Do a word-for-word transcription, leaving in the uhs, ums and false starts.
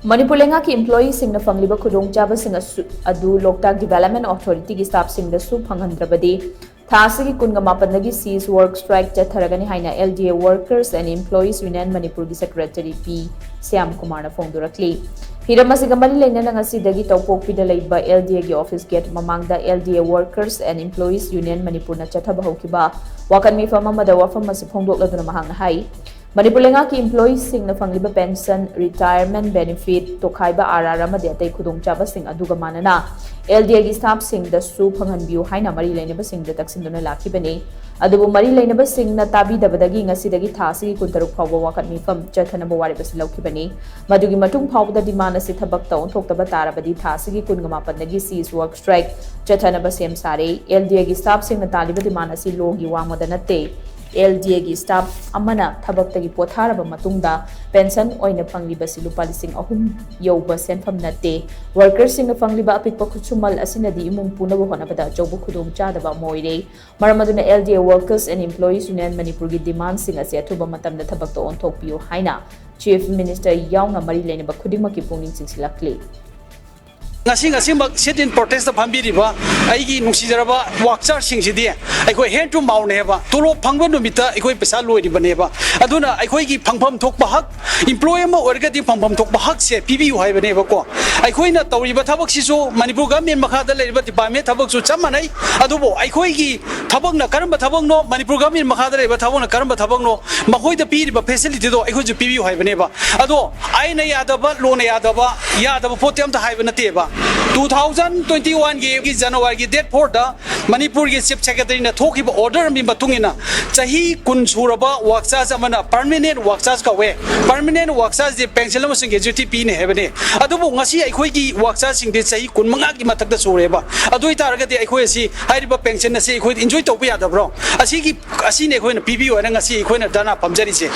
ꯃꯅꯤꯄꯨꯔ ꯂꯩꯉꯥꯛꯀꯤ ꯏꯝꯄ꯭ꯂꯣꯌꯤꯁꯤꯡꯅ ꯐꯪꯂꯤꯕ ꯈꯨꯗꯣꯡꯆꯥꯕꯁꯤꯡ ꯑꯁꯨ-, ꯑꯗꯨ ꯂꯣꯛꯇꯥꯛ ꯗꯤꯚꯦꯂꯞꯃꯦꯟ ꯑꯣꯊꯣꯔꯤꯇꯤꯒꯤ ꯁ꯭ꯇꯥꯐꯁꯤꯡꯗꯁꯨ ꯐꯪꯍꯟꯗ꯭ꯔꯕꯗꯤ ꯊꯥ ꯑꯁꯤꯒꯤ ꯀꯨꯟꯒ ꯃꯥꯄꯟꯗꯒꯤ cease work strike ꯆꯠꯊꯔꯒꯅꯤ ꯍꯥꯏꯅ L D A Workers and Employees Union ꯃꯅꯤꯄꯨꯔꯒꯤ ꯁꯦꯀ꯭ꯔꯦꯇꯔꯤ ꯄꯤ ꯁ꯭ꯌꯥꯝ ꯀꯨꯃꯥꯔꯅ ꯐꯣꯡꯗꯣꯔꯛꯂꯤ꯫ ꯍꯤꯔꯝ ꯑꯁꯤꯒ ꯃꯔꯤ ꯂꯩꯅꯅ ꯉꯁꯤꯗꯒꯤ ꯇꯧꯄꯣꯛꯄꯤꯗ ꯂꯩꯕ L D Aꯒꯤ ꯑꯣꯐꯤꯁ ꯒꯦꯠ ꯃꯃꯥꯡꯗ L D A Workers and Employees Union ꯃꯅꯤꯄꯨꯔꯅ ꯆꯠꯊꯕ ꯍꯧꯈꯤꯕ ꯋꯥꯀꯠ ꯃꯤꯐꯝ ꯑꯃꯗ ꯋꯥꯐꯝ ꯑꯁꯤ ꯐꯣꯡꯗꯣꯛꯂꯗꯨꯅ ꯃꯍꯥꯛꯅ ꯍꯥꯏ, ꯃꯅꯤꯄꯨꯔ ꯂꯩꯉꯥꯛꯀꯤ ꯏꯝꯄ꯭ꯂꯣꯌꯤꯁꯤꯡꯅ ꯐꯪꯂꯤꯕ ꯄꯦꯟꯁꯟ, ꯔꯤꯇꯥꯌꯔꯃꯦꯟ ꯕꯦꯅꯤꯐꯤꯠ, ꯇꯣꯈꯥꯏꯕ R R ꯑꯃꯗꯤ ꯑꯇꯩ ꯈꯨꯗꯣꯡꯆꯥꯕꯁꯤꯡ ꯑꯗꯨꯒ ꯃꯥꯟꯅꯅ L D Aꯒꯤ ꯁ꯭ꯇꯥꯐꯁꯤꯡꯗꯁꯨ ꯐꯪꯍꯟꯕꯤꯌꯨ ꯍꯥꯏꯅ ꯃꯔꯤ ꯂꯩꯅꯕꯁꯤꯡꯗ ꯇꯛꯁꯤꯟꯗꯨꯅ ꯂꯥꯛꯈꯤꯕꯅꯤ꯫ ꯑꯗꯨꯕꯨ ꯃꯔꯤ ꯂꯩꯅꯕꯁꯤꯡꯅ ꯇꯥꯕꯤꯗꯕꯗꯒꯤ ꯉꯁꯤꯗꯒꯤ ꯊꯥ ꯑꯁꯤꯒꯤ ꯀꯨꯟꯇꯔꯨꯛ ꯐꯥꯎꯕ ꯋꯥꯀꯠ ꯃꯤꯐꯝ ꯆꯠꯊꯅꯕ ꯋꯥꯔꯦꯞ ꯑꯁꯤ ꯂꯧꯈꯤꯕꯅꯤ꯫ ꯃꯗꯨꯒꯤ ꯃꯇꯨꯡ ꯐꯥꯎꯕꯗ ꯗꯤꯃꯥꯟ ꯑꯁꯤ ꯊꯕꯛꯇ ꯑꯣꯟꯊꯣꯛꯇꯕ ꯇꯥꯔꯕꯗꯤ ꯊꯥ ꯑꯁꯤꯒꯤ ꯀꯨꯟꯒ ꯃꯥꯄꯟꯗꯒꯤ cease work strike ꯆꯠꯊꯅꯕ ꯁꯦꯝ ꯁꯥꯔꯦ꯫ L D Aꯒꯤ ꯁ꯭ꯇꯥꯐꯁꯤꯡꯅ ꯇꯥꯜꯂꯤꯕ ꯗꯤꯃꯥꯟ ꯑꯁꯤ ꯂꯣꯒꯤ ꯋꯥꯡꯃꯗ ꯅꯠꯇꯦ꯫ L D Aꯒꯤ ꯁ꯭ꯇꯥꯐ ꯑꯃꯅ ꯊꯕꯛꯇꯒꯤ ꯄꯣꯊꯥꯔꯕ ꯃꯇꯨꯡꯗ ꯄꯦꯟꯁꯟ ꯑꯣꯏꯅ ꯐꯪꯂꯤꯕꯁꯤ ꯂꯨꯄꯥ ꯂꯤꯁꯤꯡ ꯑꯍꯨꯝ ꯌꯧꯕ ꯁꯦꯟꯐꯝ ꯅꯠꯇꯦ꯫ ꯋꯥꯔꯀꯔꯁꯤꯡꯅ ꯐꯪꯂꯤꯕ ꯑꯄꯤꯛꯄ ꯈꯨꯠꯁꯨꯃꯜ ꯑꯁꯤꯅꯗꯤ ꯏꯃꯨꯡ ꯄꯨꯅꯕ ꯍꯣꯠꯅꯕꯗ ꯑꯆꯧꯕ ꯈꯨꯗꯣꯡꯆꯥꯗꯕ ꯑꯃ ꯑꯣꯏꯔꯦ꯫ ꯃꯔꯝ ꯑꯗꯨꯅ L D A Workers and Employees Union ꯃꯅꯤꯄꯨꯔꯒꯤ ꯗꯤꯃꯥꯟꯁꯤꯡ ꯑꯁꯤ ꯑꯊꯨꯕ ꯃꯇꯝꯗ ꯊꯕꯛꯇ ꯑꯣꯟꯊꯣꯛꯄꯤꯌꯨ ꯍꯥꯏꯅ Chief Minister ꯌꯥꯎꯅ ꯃꯔꯤ ꯂꯩꯅꯕ ꯈꯨꯗꯤꯡꯃꯛꯀꯤ ꯄꯨꯛꯅꯤꯡ ꯆꯤꯡꯁꯤꯜꯂꯛꯂꯤ꯫ ꯉꯁꯤ, ꯉꯁꯤꯃꯛ sit in protest ꯐꯝꯕꯤꯔꯤꯕ ꯑꯩꯒꯤ ꯅꯨꯡꯁꯤꯖꯔꯕ ꯋꯥꯛꯆꯔꯁꯤꯡꯁꯤꯗꯤ ꯑꯩꯈꯣꯏ hand to mouthꯅꯦꯕ꯫ ꯇꯣꯂꯣꯞ ꯐꯪꯕ ꯅꯨꯃꯤꯠꯇ ꯑꯩꯈꯣꯏ ꯄꯩꯁꯥ ꯂꯣꯏꯔꯤꯕꯅꯦꯕ꯫ ꯑꯗꯨꯅ ꯑꯩꯈꯣꯏꯒꯤ ꯐꯪꯐꯝ ꯊꯣꯛꯄ ꯍꯛ, employee ꯑꯃ ꯑꯣꯏꯔꯒꯗꯤ ꯐꯪꯐꯝ ꯊꯣꯛꯄ ꯍꯛꯁꯦ ꯄꯤꯕꯤꯌꯨ ꯍꯥꯏꯕꯅꯦꯕꯀꯣ꯫ ꯑꯩꯈꯣꯏꯅ ꯇꯧꯔꯤꯕ ꯊꯕꯛꯁꯤꯁꯨ ꯃꯅꯤꯄꯨꯔ government ꯃꯈꯥꯗ ꯂꯩꯔꯤꯕ department ꯊꯕꯛꯁꯨ ꯆꯞ ꯃꯥꯟꯅꯩ꯫ ꯑꯗꯨꯕꯨ ꯑꯩꯈꯣꯏꯒꯤ ꯊꯕꯛꯅ ꯀꯔꯝꯕ ꯊꯕꯛꯅꯣ, ꯃꯅꯤꯄꯨꯔ government ꯃꯈꯥꯗ ꯂꯩꯔꯤꯕ ꯊꯕꯛꯅ ꯀꯔꯝꯕ ꯊꯕꯛꯅꯣ, ꯃꯈꯣꯏꯗ ꯄꯤꯔꯤꯕ facilityꯗꯣ ꯑꯩꯈꯣꯏꯁꯨ ꯄꯤꯕꯤꯌꯨ ꯍꯥꯏꯕꯅꯦꯕ꯫ ꯑꯗꯣ ꯑꯥꯏꯟꯅ ꯌꯥꯗꯕ, ꯂꯣꯅ ꯌꯥꯗꯕ, ꯌꯥꯗꯕ ꯄꯣꯠꯇꯤ ꯑꯝꯇ ꯍꯥꯏꯕ ꯅꯠꯇꯦꯕ꯫ Two thousand twenty oneꯒꯤ Januaryꯒꯤ date fourꯗ ꯃꯅꯤꯄꯨꯔꯒꯤ Chief Secretaryꯅ ꯊꯣꯛꯈꯤꯕ order ꯑꯃꯒꯤ ꯃꯇꯨꯡ ꯏꯟꯅ ꯆꯍꯤ ꯀꯨꯟ ꯁꯨꯔꯕ workers ꯑꯃꯅ permanent workers ꯀꯧꯋꯦ꯫ Permanent workersꯁꯦ pension ꯑꯃꯁꯨꯡ gratuity ꯄꯤꯅꯤ ꯍꯥꯏꯕꯅꯦ꯫ ꯑꯗꯨꯕꯨ ꯉꯁꯤ ꯑꯩꯈꯣꯏꯒꯤ workersꯁꯤꯡꯗꯤ ꯆꯍꯤ ꯀꯨꯟꯃꯉꯥꯒꯤ ꯃꯊꯛꯇ ꯁꯨꯔꯦꯕ꯫ ꯑꯗꯨ ꯑꯣꯏꯇꯥꯔꯒꯗꯤ ꯑꯩꯈꯣꯏ ꯑꯁꯤ, ꯍꯥꯏꯔꯤꯕ pension ꯑꯁꯤ ꯑꯩꯈꯣꯏ enjoy ꯇꯧꯕ ꯌꯥꯗꯕ꯭ꯔꯣ? ꯑꯁꯤꯒꯤ, ꯑꯁꯤꯅꯤ ꯑꯩꯈꯣꯏꯅ ꯄꯤꯕꯤꯌꯨ ꯍꯥꯏꯅ ꯉꯁꯤ ꯑꯩꯈꯣꯏꯅ ꯙꯔꯅꯥ ꯐꯝꯖꯔꯤꯁꯦ꯫